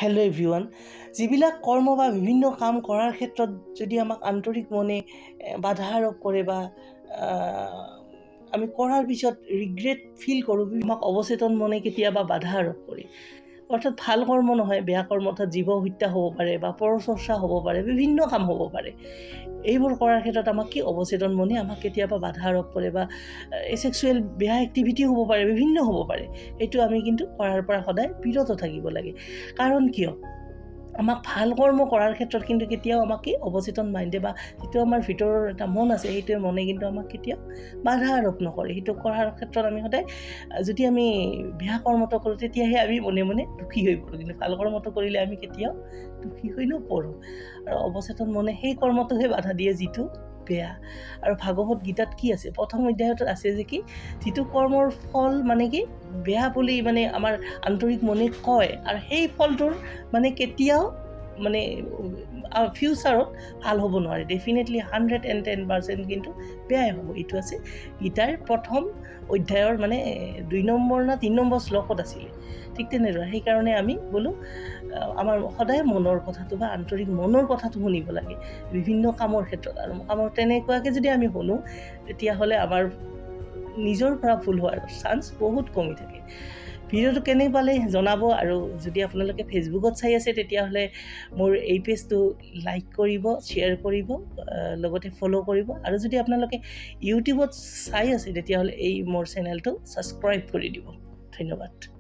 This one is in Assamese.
হেল্ল' এভৰিৱান, যিবিলাক কৰ্ম বা বিভিন্ন কাম কৰাৰ ক্ষেত্ৰত যদি আমাক আন্তৰিক মনে বাধা আৰোপ কৰে বা আমি কৰাৰ পিছত ৰিগ্ৰেট ফিল কৰোঁ, আমাক অৱচেতন মনে কেতিয়াবা বাধা আৰোপ কৰে। অৰ্থাৎ ভাল কৰ্ম নহয়, বেয়া কৰ্ম, অৰ্থাৎ জীৱ হত্যা হ'ব পাৰে বা পৰচৰ্চা হ'ব পাৰে, বিভিন্ন কাম হ'ব পাৰে। এইবোৰ কৰাৰ ক্ষেত্ৰত আমাক কি অৱচেতন মনে আমাক কেতিয়াবা বাধা আৰোপ কৰে বা ছেক্সুৱেল বেয়া এক্টিভিটিও হ'ব পাৰে, বিভিন্ন হ'ব পাৰে। সেইটো আমি কিন্তু কৰাৰ পৰা সদায় বিৰত থাকিব লাগে। কাৰণ কিয়, আমাক ভাল কৰ্ম কৰাৰ ক্ষেত্ৰত কিন্তু কেতিয়াও আমাক কি অৱচেতন মাইণ্ডে বা যিটো আমাৰ ভিতৰৰ এটা মন আছে, সেইটোৱে মনে কিন্তু আমাক কেতিয়াও বাধা আৰোপ নকৰে। সেইটো কৰাৰ ক্ষেত্ৰত আমি সদায় যদি আমি বেয়া কৰ্মটো কৰোঁ তেতিয়াহে আমি মনে মনে দুখী হৈ পৰোঁ, কিন্তু ভাল কৰ্মটো কৰিলে আমি কেতিয়াও দুখী হৈ নপৰোঁ। আৰু অৱচেতন মনে সেই কৰ্মটোহে বাধা দিয়ে যিটো বেয়া। আৰু ভাগৱত গীতাত কি আছে, প্ৰথম অধ্যায়ত আছে যে কি যিটো কৰ্মৰ ফল মানে কি বেয়া বুলি মানে আমাৰ আন্তৰিক মনে কয়, আৰু সেই ফলটোৰ মানে কেতিয়াও মানে ফিউচাৰত ভাল হ'ব নোৱাৰে, ডেফিনেটলি 110% কিন্তু বেয়াই হ'ব। এইটো আছে গীতাৰ প্ৰথম অধ্যায়ৰ মানে 2 নম্বৰ না 3 নম্বৰ শ্লোকত আছিলে। ঠিক তেনেদৰে সেইকাৰণে আমি বোলো আমাৰ সদায় মনৰ কথাটো বা আন্তৰিক মনৰ কথাটো শুনিব লাগে বিভিন্ন কামৰ ক্ষেত্ৰত। আৰু কামৰ তেনেকুৱাকৈ যদি আমি শুনো তেতিয়াহ'লে আমাৰ নিজৰ পৰা ভুল হোৱাৰ চান্স বহুত কমি থাকে। ভিডিঅ'টো কেনে পালে জনাব, আৰু যদি আপোনালোকে ফেচবুকত চাই আছে তেতিয়াহ'লে মোৰ এই পেজটো লাইক কৰিব, শ্বেয়াৰ কৰিব, লগতে ফ'ল' কৰিব। আৰু যদি আপোনালোকে ইউটিউবত চাই আছে তেতিয়াহ'লে এই মোৰ চেনেলটো ছাবস্ক্ৰাইব কৰি দিব। ধন্যবাদ।